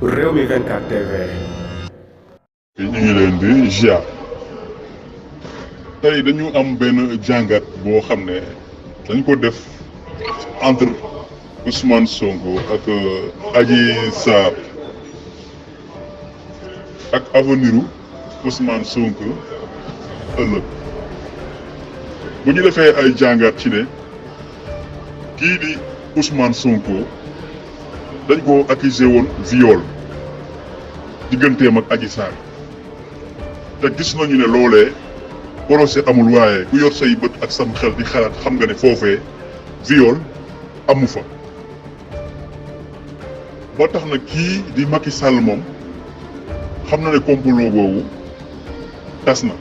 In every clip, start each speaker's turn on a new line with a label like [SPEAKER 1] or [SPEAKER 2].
[SPEAKER 1] Rewmi 24 TV.
[SPEAKER 2] ñu ngi leen di ziar tey dañu am benn jàngat boo xam ne dañ ko def entre Ousmane Sonko ak Adji Sarr ak aveniru Ousmane Sonko ëllëg bu ñu defee ay jàngat ci ne kii di Ousmane Sonko dañ ko accusé woon viol digganteem ak Adji Sarr te gis nañu ne loolee procès amul waaye ku yor say bët ak sam xel di xalaat xam nga ne foofee viol amu fa ba tax na kii di Macky Sall moom xam na ne complot boobu tas na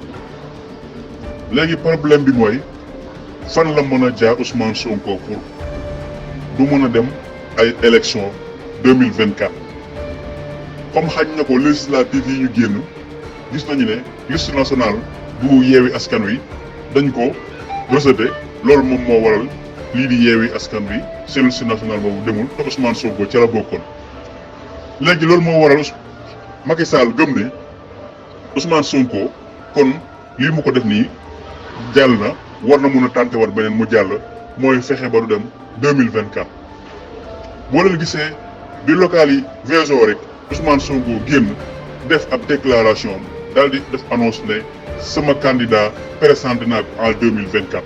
[SPEAKER 2] léegi problème bi mooy fan la mën a jaar Ousmane Sonko pour du mën a dem ay élection 2024 comme xañ na ko législative yi ñu génn gis nañu ne liste nationale bu yeewi askan wi dañ ko rejeté loolu moom moo waral lii di yeewi askan wi seen liste nationale boobu demul te Ousmane Sonko ca la bokkoon. léegi loolu moo waral Macky Sall gëm ne Ousmane Sonko kon lii mu ko def nii jàll na war na mun a tànte war beneen mu jàll mooy fexe ba du dem 2024. boo leen gisee bi local yi weesoo rek Ousmane Sonko génn def ab déclaration daal di def annonce ne sama candidat présenté naa ko en 2024.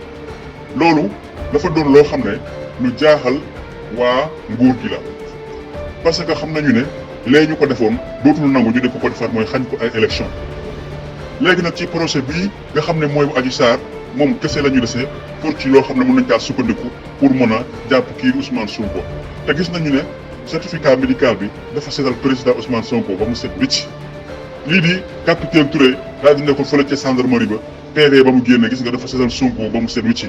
[SPEAKER 2] loolu dafa doon loo xam ne lu jaaxal waa nguur gi la parce que xam nañu ne léegi ñu ko defoon dootul nangu ñu def ko defaat mooy xañ ko ay élection léegi nag ci procès bii nga xam ne mooy bu Adji Sarr moom kese la ñu dese pour ci loo xam ne mën nañ caa sukkandiku pour mën a jàpp kii Ousmane Sonko te gis nañu ne certificat médical bi dafa seetal président Ousmane Sonko ba mu set wicc lii di capitaine Touré daal di nekkoon fële ca gendarmerie ba PV ba mu génne gis nga dafa seetal Sonko ba mu set wicc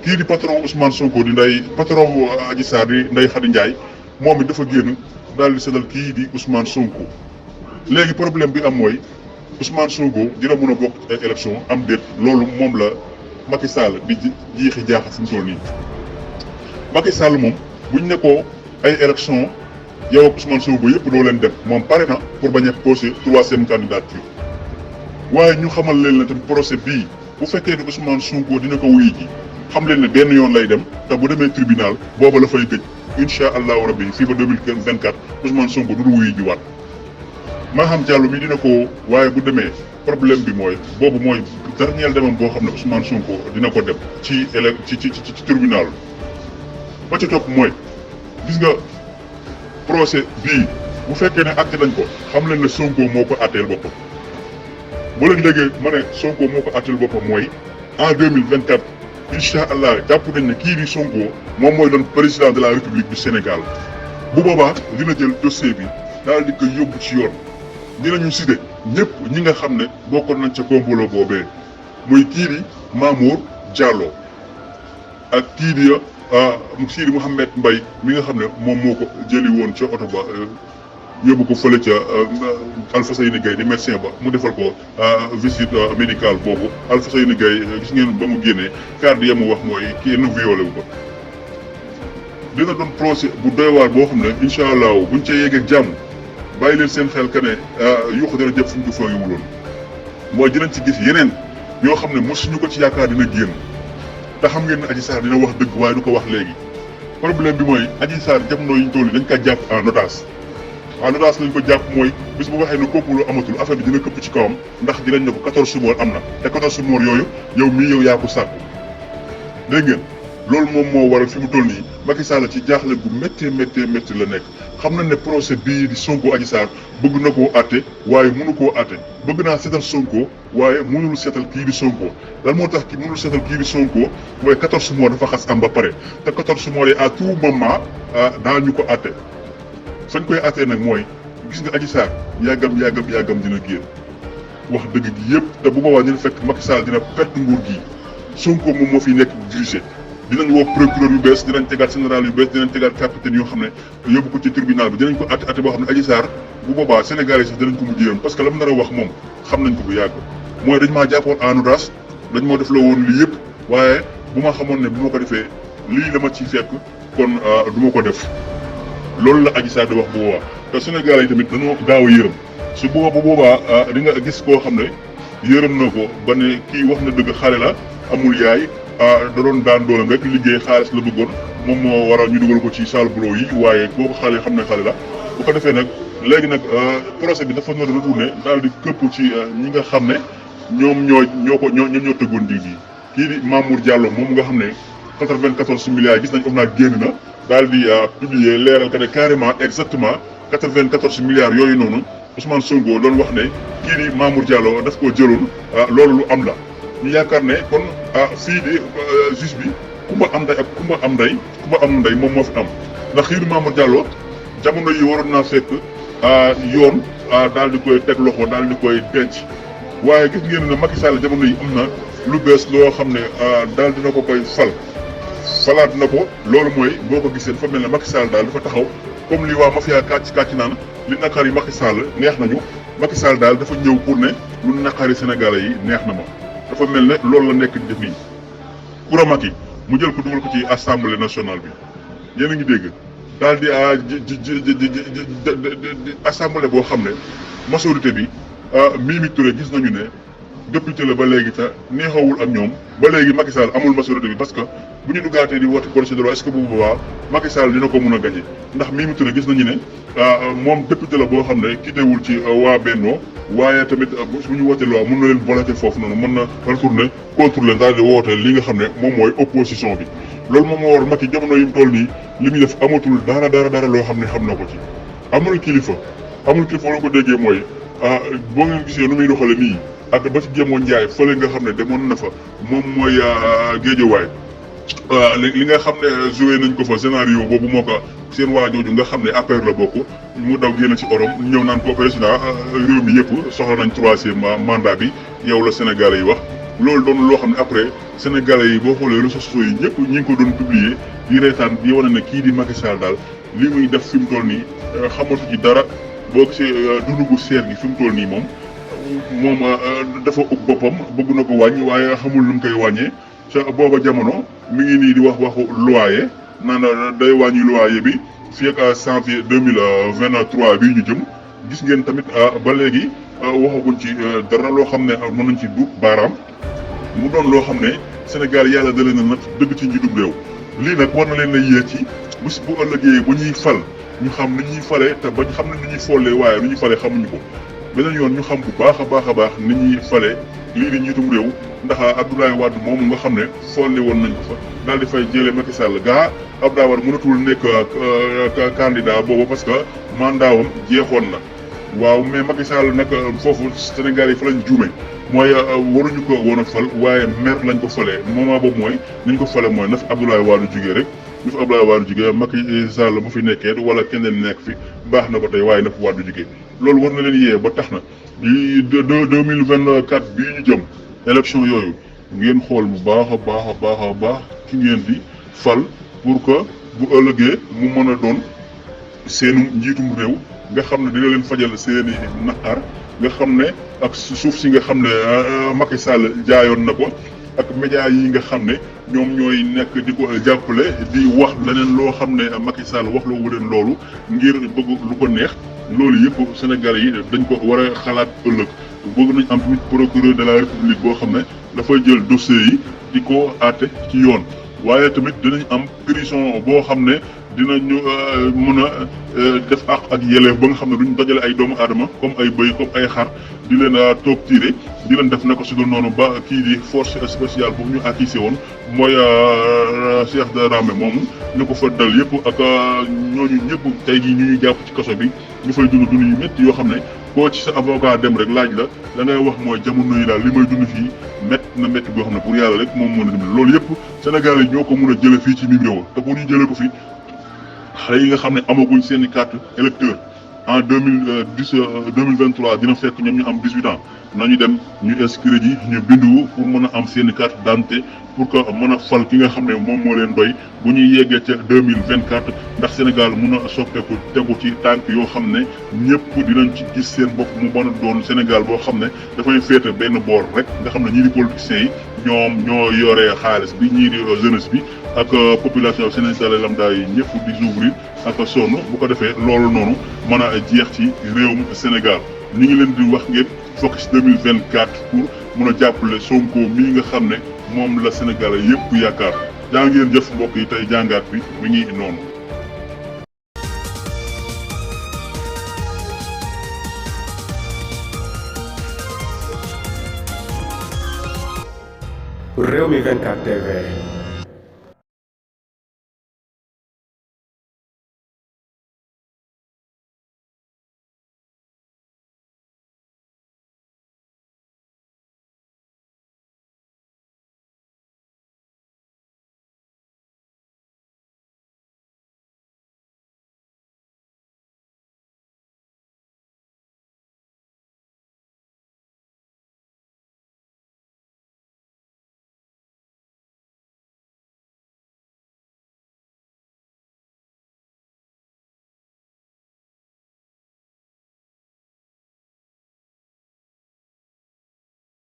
[SPEAKER 2] kii di patron Ousmane Sonko di nday patron Adji Sarr di Ndeye Khady Ndiaye moom it dafa génn daal di seetal kii di Ousmane Sonko léegi problème bi am mooy Ousmane Sonko dina mën a bokk ay élection am déet loolu moom la Macky Sall di jiixi jaaxa fu mu toll nii Macky Sall moom buñ ne ko ay élection yow ak Ousmane Sonko yëpp doo leen dem moom pare na pour bañ a poser troisième candidature waaye ñu xamal leen ne tamit procès bii bu fekkee ne Ousmane Sonko dina ko wuyu ji xam leen ne benn yoon lay dem te bu demee tribunal booba la fay gëj incha allahu rabbi fii ba 2024 Ousmane Sonko du wuyu ji waat Maham Diallo mi dina ko waaye bu demee problème bi mooy boobu mooy dernier demam boo xam ne Ousmane Sonko dina ko dem ci ci tribunal ba ca topp mooy gis nga procès bii bu fekkee ne àtte nañ ko xam leen ne Sonko moo ko àtteel boppam bu leen déggee ma ne Sonko moo ko àtteel boppam mooy en 2024 incha allah jàpp nañ ne kii di Sonko moom mooy doon président de la République du Sénégal bu boobaa dina jël dossier bi daal di ko yóbbu ci yoon dinañu cité ñëpp ñi nga xam ne bokkoon nañ ca complot boobee muy kii di Mamour Diallo ak kii di Sidi Mouhamed Mbaye mi nga xam ne moom moo ko jëli woon ca oto ba yóbbu ko fële ca Alpha Seyni Gueye di médecin ba mu defal ko visite médicale boobu Alpha Seyni Gueye gis ngeen ba mu génnee kàddu ya mu wax mooy kenn violé wu ko. dina doon procès bu doy waar boo xam ne incha allah buñ cee yeggee jàmm bàyyi leen seen xel que ne yuuxu dana jëpp fu ñu ko foogiwuloon mooy dinañ ci gis yeneen yoo xam ne mosuñu ko ci yaakaar dina génn. te xam ngeen ne Adji Sarr dina wax dëgg waaye du ko wax léegi problème bi mooy Adji Sarr jamono yi ñu toll dañ ko jàpp en otage lañ ko jàpp mooy bis bu waxee ne complot amatul affaire bi dina këpp ci kawam ndax dinañ ne ko 14 morts am na te 14 morts yooyu yow yaa ko sàkku dégg ngeen loolu moom moo waral fi mu toll nii Macky Sall ci jaaxle bu métti la nekk xam nañ ne procès bii di Sonko Adji Sarr bëgg na koo àtte waaye mënu koo àtte bëgg naa seetal Sonko waaye mënul seetal kii di Sonko lan moo tax ki mënul seetal kii di Sonko mooy 14 morts dafa xas am ba pare te 14 morts yi à tout moment daañu ko àtte fañ koy àttee nag mooy gis nga Adji Sarr yàggam dina génn wax dëgg gi yëpp te bu boobaa dina fekk Macky Sall dina perte nguur gi Sonko moom moo fi nekk jugé dinañ woo procureur yu bees dinañ tegaat général yu bees dinañ tegaat capitaine yoo xam ne yóbbu ko ci tribunal bi dinañ ko àtte boo xam ne Adji Sarr bu boobaa Sénégalais sax dinañ ko mujj yoon parce que la mu nar a wax moom xam nañ ko bu yàgg mooy dañ maa jàppoon en otage dañ moo def la woon lii yëpp waaye bu ma xamoon ne bu ma ko defee lii la ma ciy fekk kon du ma ko def loolu la Adji Sarr di wax bu boobaa te Sénégalais yi tamit dañoo gaaw a yërëm su boobaa di nga gis koo xam ne yërëm na ko ba ne kii wax na dëgg xale la amul yaay da doon daan doolam rek liggéey xaalis la bëggoon moom moo waral ñu dugal ko ci sale boulot yi waaye kooku xale xam ne xale la bu ko defee nag léegi nag procès bi dafa nar a retourné daal di këpp ci ñi nga xam ne ñoom ñoo tëggoon dig yi kii di Mamour Diallo moom nga xam ne 94 milliards gis nañ ko naa génn na daal di publier leeral que ne carrément exactement 94 milliards yooyu noonu Ousmane Sonko doon wax ne kii di Mamour Diallo daf koo jëloon loolu lu am la ñu yaakaar ne kon fii di juge bi kumba am ndey ak kumba am ndey moom moo fi am ndax kii di Mamour Diallo jamono yi waroon naa fekk yoon daal di koy teg loxo daal di koy denc waaye gis ngeen ne Macky Sall jamono yi am na lu bees loo xam ne daal dina ko koy falaat na ko loolu mooy boo ko gisee dafa mel ne Macky Sall daal dafa taxaw comme li waa mafia kàcc naan li naqari Macky Sall neex nañu Macky Sall daal dafa ñëw pour ne lu naqari Sénégalais yi neex na ma dafa mel ne loolu la nekk di def nii Coura Macky mu jël ko dugal ko ci assemblée nationale bi yéen a ngi dégg daal di assemblée boo xam ne majorité bi Mimi Touré gis nañu ne député la ba léegi te neexawul ak ñoom ba léegi Macky Sall amul majorité bi parce que bu ñu duggaatee di woote projet de loi est-ce que bu boobaa Macky Sall dina ko mun a gagné ndax Mimi Touré gis nañu ne moom député la boo xam ne kiitewul ci waa Benno waaye tamit bu ñu wootee loi mën na leen bloqué foofu noonu mën na retourner contre leen daal di woote li nga xam ne moom mooy opposition bi. loolu moom moo war Macky jamono yi mu toll nii li muy def amatul dara loo xam ne xam na ko ci amul kilifa la ko déggee mooy boo ngeen gisee nu muy doxale nii ak ba ci Jéemoon Njaay fële nga xam ne demoon na fa moom mooy Géejawaay li nga xam ne joué nañ ko fa scénario boobu moo ko seen waa jooju nga xam ne APR la bokk mu daw génn ci orom ñëw naan ko président réew mi yëpp soxla nañ 3e mandat bi yow la Sénégalais yi wax loolu doon loo xam ne après Sénégalais yi boo xoolee réseaux sociaux yi ñëpp ñi ngi ko doon publier di reetaan di wane ne kii di Macky Sall daal li muy def fi mu toll nii xamatu ci dara boo gisee dundu gu seer gi fi mu toll nii moom dafa ub boppam bëgg na ko wàññi waaye xamul lu mu koy wàññee ca booba jamono mi ngi nii di waxu loyer naan day wàññi loyer bi fii ak janvier 2023 bii ñu jëm gis ngeen tamit ba léegi waxaguñ ci dara loo xam ne mën nañ ci duut baaraam mu doon loo xam ne Sénégal yàlla da leen a nat dëgg ci njiitum réew lii nag war na leen a yee ci bu ëllëgee bu ñuy fal ñu xam ni ñuy falee te bañ xam ne ni ñuy follee waaye nu ñuy falee xamuñu ko beneen yoon ñu xam bu baax a baax ni ñuy falee lii di njiitum réew ndax Abdoulaye Wade moomu nga xam ne folli woon nañ ko fa daal di fay jëlee Macky Sall gaa Abdoulaye Wade mënatul nekk candidat boobu parce que mandat wam jeexoon na waaw mais Macky Sall nag foofu Sénégal yi fa lañ juume mooy waruñu ko woon a fal waaye maire lañ ko falee moment boobu mooy nañ ko fale mooy na fi Abdoulaye Wade jugee rek na fi Abdoulaye Wade jugee Macky Sall bu fi nekkee wala keneen nekk fi baax na ba tey waaye na fi Wade jugee loolu war na leen yee ba tax na di 2024 bii ñu jëm élection yooyu ngeen xool bu baax ki ngeen di fal pour que bu ëllëgee mu mën a doon seenu njiitum réew nga xam ne dina leen fajal seeni naqar nga xam ne ak suuf si nga xam ne Macky Sall jaayoon na ko ak média yi nga xam ne ñoom ñooy nekk di ko jàppale di wax leneen loo xam ne Macky Sall wax loo wu leen loolu ngir bëgg lu ko neex loolu yëpp Sénégalais yi dañ ko war a xalaat ëllëg bëgg nañ am tamit procureur de la République boo xam ne dafay jël dossier yi di ko àtte ci yoon waaye tamit dinañ am prison boo xam ne dinañu mën a def ak yelleef ba nga xam ne duñ dajale ay doomu aadama comme ay bëy comme ay xar di leen toog tiire di leen def naka su dul noonu ba kii di force spéciale boobu ñu accusé woon mooy Cheikh Darame moomu ñu ko fa dal yëpp ak ñooñu ñëpp tey jii ñu ñuy jàpp ci kaso bi ñu fay dund yu métti yoo xam ne koo ci sa avocat dem rek laaj la ngay wax mooy jamono yi daal li may dund fii métti na métti boo xam ne pour yàlla rek moom mën a dimbali loolu yëpp Sénégal yi ñoo ko mën a jële fii ci biir réew te pour ñu jëlee ko fii xale yi nga xam ne amaguñ seen i carte électeur en 2023 dina fekk ñoom ñu am 18 ans nañu dem ñu inscrire ji ñu bindu pour mën a am seen i carte d'identité pour que mën a fal ki nga xam ne moom moo leen doy bu ñuy yeggee ca 2024 ndax Sénégal mun a soppeeku tegu ci tànk yoo xam ne ñëpp dinañ ci gis seen bopp mu mën a doon Sénégal boo xam ne dafay féete benn boor rek nga xam ne ñii di politiciens yi ñoom ñoo yore xaalis bi ñii di jeunesse bi ak population sénégalaise lambda yi ñëpp di ouvrir ak sonn bu ko defee loolu noonu mën a jeex ci réewum Sénégal ñu ngi leen di wax ngeen focus 2024 pour mun a jàppale Sonko mii nga xam ne moom la Sénégalais yëpp yaakaar jaa ngeen jëf mbokk yi tey jàngaat bi mi ngi noonu.
[SPEAKER 1] Rewmi 24 TV.